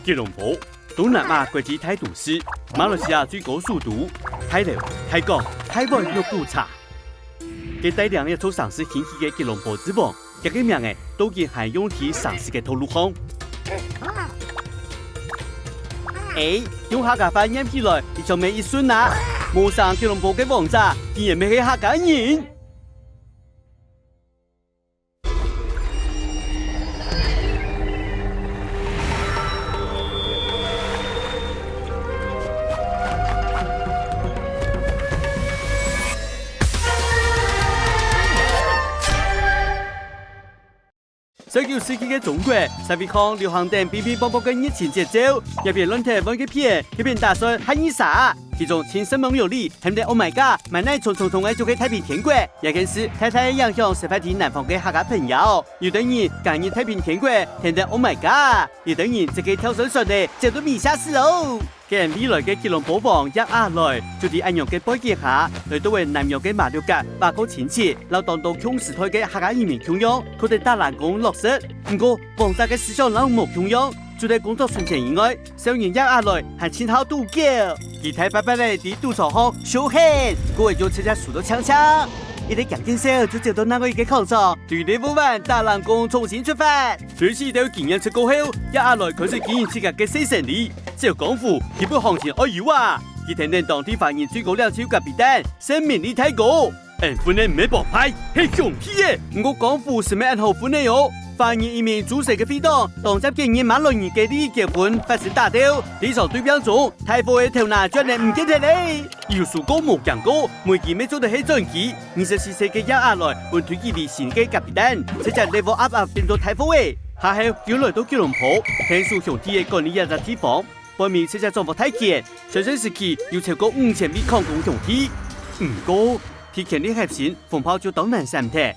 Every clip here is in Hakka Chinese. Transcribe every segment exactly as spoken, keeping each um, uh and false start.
吉隆坡，東南亞國際大都市，馬來西亞最高首都，大樓、大港、大灣玉古茶。該帶領這座城市興起个吉隆坡之王，佢个名仔到今還用在城市个道路項。欸，用客家話唸起來，一像乜一順啊！無想吉隆坡个王者，竟然乜係客家人！ 十九世紀个中國，社會項流行等乒乒乓乓个熱情節奏，一片亂踢橈个片，一片打算客語蛇。其中盡盛名有哩，喊得Oh my god，滿哪衝衝衝个就係太平天國。這件事大大影響生活在南方个客家朋友。有兜人假日太平天國，喊得Oh my god；有兜人自家跳上船仔，走到米沙斯哦。 該未來个吉隆坡王葉亞來，就在恁樣个背景下，來到了南洋个馬六甲，拜過親戚，摎當多共時代个客家移民共樣，都在打冷宮落實。毋過，王者个思想摎無共樣，除了工作賺錢以外，少年葉亞來還盡好賭博。佢大伯伯仔在賭場項燒錢，過後就直接輸到淨淨。一個驚見笑就走到另外一個廣場，對level one打冷宮重新出發。 對這兜經驗值過後，葉亞來開始經營自家个細生理。照江湖，基本行情愛有啊！佢跈等當地華人最高領袖甲必丹，成名利大哥。恩分个毋係幫派，係兄弟仔！毋過江湖實乜恁好分个哦！華人移民注冊个會當，當接見人馬來人个利益結婚發生打鬥，在場對拚中，大伙个頭那轉來毋見忒咧！有輸過無驚過，每期乜做得係轉機。 二十四歲个葉亞來分推舉為新个甲必丹，直接level up up變做大副仔。下後又來到吉隆坡，𢯭手兄弟仔管理這隻地方，背尾直接掌握大權，全盛時期有超過五千位礦工兄弟。毋過，在權力核心，風暴就當難閃忒。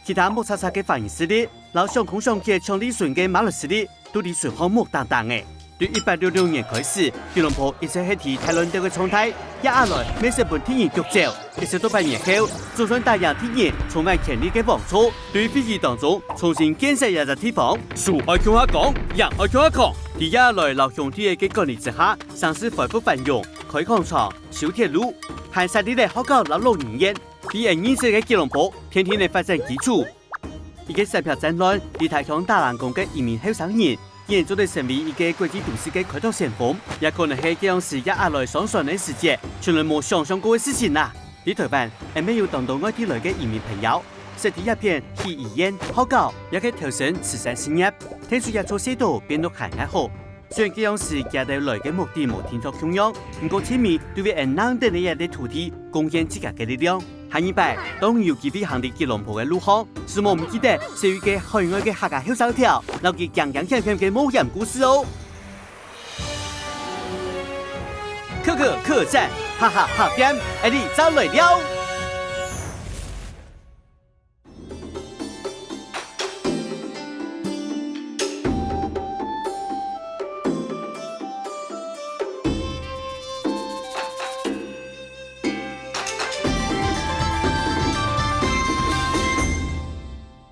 其他木嚓嚓个華人勢力，摎想空想穴搶利潤个馬來勢力， 都在唇項目噹噹仔。對一八六六年開始，吉隆坡一直係在大亂鬥个狀態，葉亞來乜識分敵人逐走，一直到百年後，總算打贏敵人，重返權力个王座，對危機當中重新建設這隻地方。輸愛共下扛，贏愛共下扛。在葉亞來摎兄弟仔个管理之下，城市恢復繁榮，開礦場、修鐵路，還設立了學校摎老人院，為𠊎認識个吉隆坡奠定了發展基礎。 一個徙撇戰亂，在他鄉打冷宮个移民後生人，竟然做得成為一個國際都市个開拓先鋒，也可能係該央時葉亞來上船个時節，從來無想像過个事情啊！在臺灣，𠊎乜有當多外地來个移民朋友，識在這片起醫院、學校，也係投身慈善事業，聽說這座細島變到還恁好。 雖然該央時佢兜來个目的無定著共樣，毋過盡尾都為𠊎等个這塊土地貢獻自家个力量。下二擺，當你有機會行在吉隆坡个路項，承蒙毋記得，係有一個海外个客家後生條，摎佢驚驚險險个冒險故事哦！可可客棧，哈哈客棧，𠊎俚正來尞！